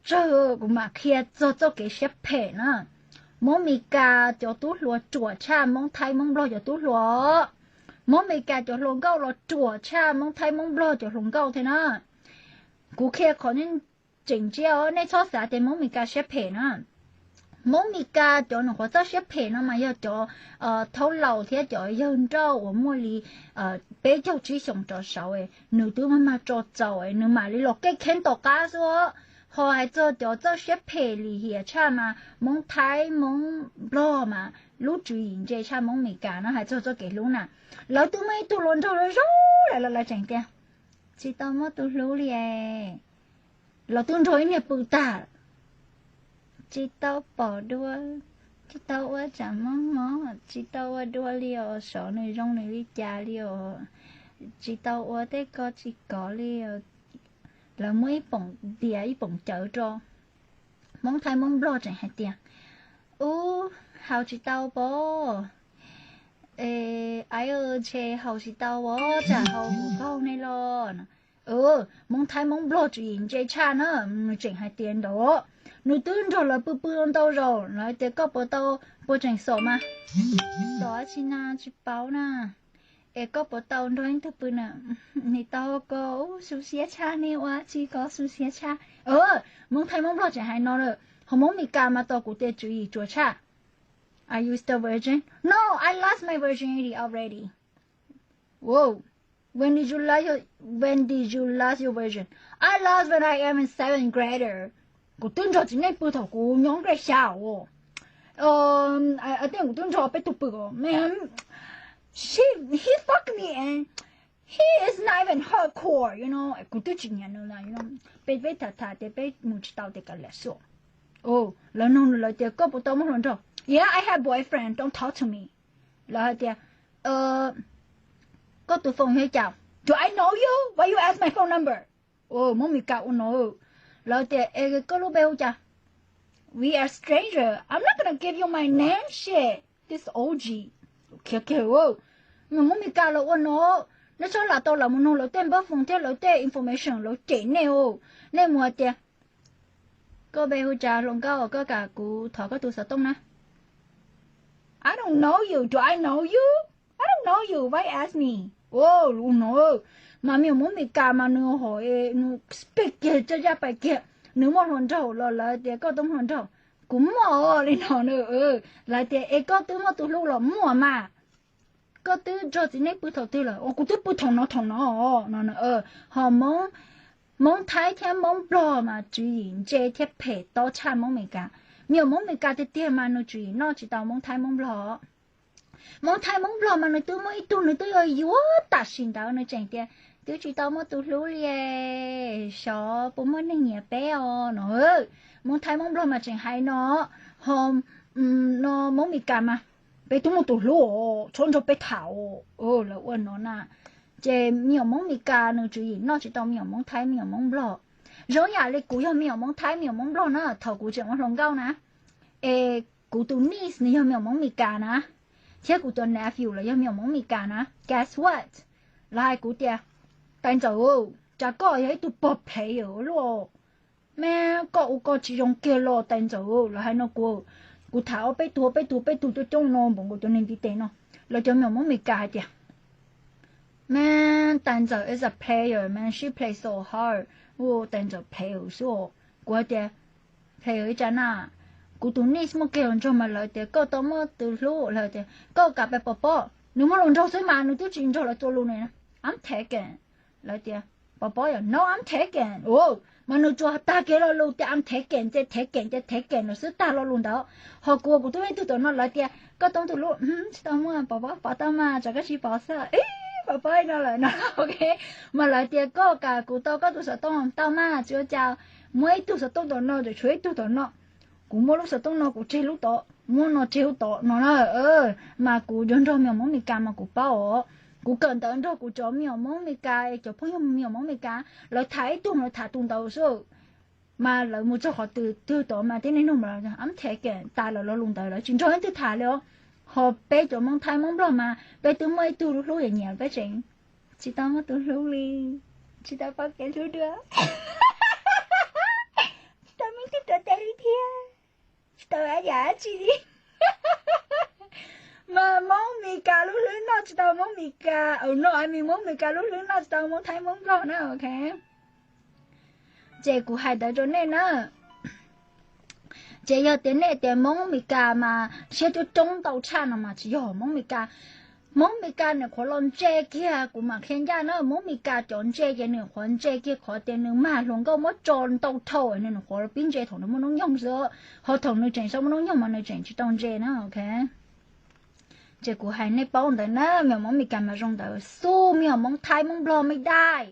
tsawg, kuv mam qhia txog txoj kev siab phem na. Hmoob Mes Kas cov tub hluas ruam tshaj Hmoob Thaib Hmoob Nplog cov tub hluas. Hmoob Mes Kas cov hluas nkauj los ruam tshaj Hmoob Thaib Hmoob Nplog cov hluas nkauj thiab na. Kuv qhia qhov nej tseem ntsia os, nej txhob xav tias Hmoob Mes Kas siab phem na. Hmoob Mes Kas cov nyuam qhuav txawj siab phem no mas yog cov thaub laus thiab cov yawg nrauj uas muaj li peb caug tsib xyoos rov saud, nws twb mag mag tso txaus, nws mam li los kev kheev tom qab xwb. Ho hais txog cov txawj siab phem lim hiam tshaj mas Hmoob Thaib Hmoob Nplog mas lub tswv yim ntse tshaj Hmoob Mes Kas no. Hais txog txoj kev hlub na, lawv twb muaj ib tug hluas nraug zoo zoo lawm los lawv tseem tias tsis tau muaj tus hlub li. Los twb nrog ib niag pw tag, tsis tau pom dua, tsis tau ua tsam mob mob, tsis tau ua dua li os, sov nws zoo nws li cas li os, tsis tau ua tej ko tsis kov li. Lawv muab ib poom dias ib poom cawv rau. Hmoob Thaib Hmoob Nplog tseem hais tias, ub, haus tsis tau pob, aib, ntshe haus tsis tau os, tsam haus mus kaug ne los. Hmoob Thaib Hmoob Nplog tswv yim ntse tshaj na, nws tseem hais tias ntawd, nws twb nrog lawv pw pw ntau zaus, lawv tias koj puas tau, puas tseem xom mas, xom tsis na tsis paub na, es koj puas tau nrog ib tug pw na, nim tau ko, ub, xu siab tshaj ne, ua tsis ko xu siab tshaj. Hmoob Thaib Hmoob Nplog tseem hais no lawm, ho Hmoob Mes Kas mas tos kuv tias tswv yim ruam tshaj. Are you still virgin? No, I lost my virginity already. Whoa, when did you lose your, when did you lose your virgin? I lost when I am in seventh grader. Kuv twb nrog txiv neej pw thaum kuv nyob grade xya os. Tej kuv twb nrog peb tug pw os, man, he fuck me and he is not even hardcore, you know. Kuv twb tsis nyiam nws na, peb peb tham tham tias peb mus tsis tau tias kav liam xwb. Lawv nug lawv tias koj puas tau muaj hluas nraug? Yeah, I have boyfriend, don't talk to me. Lawv hais tias koj tus phone yog li cas? Do I know you? Why you ask my phone number? Hmoob Mes Kas ua no. Lawv tias es koj lub npe hu cas? We are stranger, I'm not gonna give you my name, shit, this O G. Khiav kiag. Hmoob Mes Kas los ua no, nej txhob lam tau lam mus nug lawv tej npawb phone thiab lawv tej information, lawv cem nej os. Nej mus hais tias koj npe hu cas hluas nkauj, koj kam kuv thov koj tus xov tooj na? I don't know you, do I know you? I don't know you, why ask me? Ua no, mas me nyuam Hmoob Mes Kas mas nws hom, nws pem kiag, coj caj pais kiag, nws muaj hluas nraug los lawv tias koj twb muaj hluas nraug? Kuv muaj li no na. Lawv tias es koj twb muaj tus hlub los? Muaj mas. Koj twb nrog txiv neej pw thaum twg lawm? Kuv twb pw thaum no thaum no no. Ho Hmoob Thaib thiab Hmoob Nplog mas tswv yim ntse thiab phem tob tshaj Hmoob Mes Kas. Me nyuam Hmoob Mes Kas tiag tiag mas nws tswv yim noj tsis tau Hmoob Thaib Hmoob Nplog. Hmoob Thaib Hmoob Nplog mas nws twb muaj ib tug nws twb yuav yuav tam sim ntawd nws tseem tias twb tsis tau muaj tus hlub li, xyov puas muaj neeg nyiam peb os no. Hmoob Thaib Hmoob Nplog mas tseem hais no, ho no Hmoob Mes Kas mas peb twb muaj tus hlub os, txhob nrog peb tham os. Lawv ua no na. Ces me nyuam Hmoob Mes Kas nws tswv yim noj tsis tau me nyuam Hmoob Thaib me nyuam Hmoob Nplog. Zoo yam li kuv yog me nyuam Hmoob Thaib me nyuam Hmoob Nplog na, thaum kuv tseem ua hluas nkauj na, es kuv tus niece nws yog me nyuam Hmoob Mes Kas na, thiab kuv tus nephew los yog me nyuam Hmoob Mes Kas na. Guess what? Lawv hais kuv tias, Tais Ntxawm, cas koj yog ib tug pog player luaj, mas koj ua koj tsis zoo kiag los Tais Ntxawm. Lawv hais no kuv, kuv tham ob peb tug peb tug peb tug coob coob no npaum nkaus cov neeg ntiv tes no. Lawv cov me nyuam Hmoob Mes Kas hais tias, Man, Tais Ntxawm is a player, man, she play so hard. Ua Tais Ntxawm player xwb os. Kuv hais tias, Player ib tsam na, kuv tus niece muaj kiag hluas nraug mas lawv tias koj tau muaj tus hlub, lawv tias koj kam pab pov pob, nws muaj hluas nraug xwb mas nws twb tsis nrog lawv txuas lus ne. I'm taken. Lawv tias, Pov pob yom? No, I'm taken. Mas nws tsuas tag kiag lo lus tias I'm taken ces taken ces taken lawm xwb, tag lo lus ntawd. Ho kuv, kuv twb muaj ib tug tom no, lawv tias koj tau muaj tus hlub? Tsis tau muaj. Pov pob, pov tau mas, tsam koj tsis pov xwb. Pov pob no lawm no, ok. Mas lawv tias koj kam kuv tau koj tus xov tooj? Tau mas, tsis ua cas. Muaj ib tug xov tooj tom no, tseem tshuav ib tug tom no. Kuv muaj lub xov tooj no kuv tseg lub tod, muaj no tseg lub tod no na. Mas kuv yuav nrog me nyuam Hmoob Mes Kas mas kuv paub os. Kuv kawm ntawv nrog kuv cov me nyuam Hmoob Mes Kas, cov phooj ywg me nyuam Hmoob Mes Kas, lawv tham ib tug lawv tham tus ntawd xwb. Mas lawv mus txog qhov twg twg tod mas tib neeg nug mas I'm taken, tas lawm lo lus ntawd, lawv tsis nrog leej twg tham li os. Ho peb cov Hmoob Thaib Hmoob Nplog mas peb twb muaj ib tug hlub nyiam nyiam peb tseem tsis tau muaj tus hlub li, tsis tau paub kev hlub dua. Tsis tau me tawm yam dab tsi li. Mas Hmoob Mes Kas lub hlwb noj tsis tau Hmoob Mes Kas, no, Hmoob Mes Kas lub hlwb noj tsis tau Hmoob Thaib Hmoob Nplog na, ok. Ces kuv hais ntawd rau nej na. Ces yog tias nej tias Hmoob Mes Kas mas siab coob coob ntau tshaj no mas tsis yog Hmoob Mes Kas. Hmoob Mes Kas nws qhuav los ntse kiag, kuv mam qhia ncaj na, Hmoob Mes Kas cov ntse ces nws qhuav ntse kiag qhov tias nws mag hluas nkauj muab tso ntau dhau, nws qhuav pib ntse thaum nws muaj noob nyoog xwb, ho thaum nws tseem tsis muaj noob nyoog mas nws tseem tsis tau ntse na, ok. Ces kuv hais nej paub ntawd na, me nyuam Hmoob Mes Kas mas zoo ntawd xwb, me nyuam Hmoob Thaib Hmoob Nplog mej dai.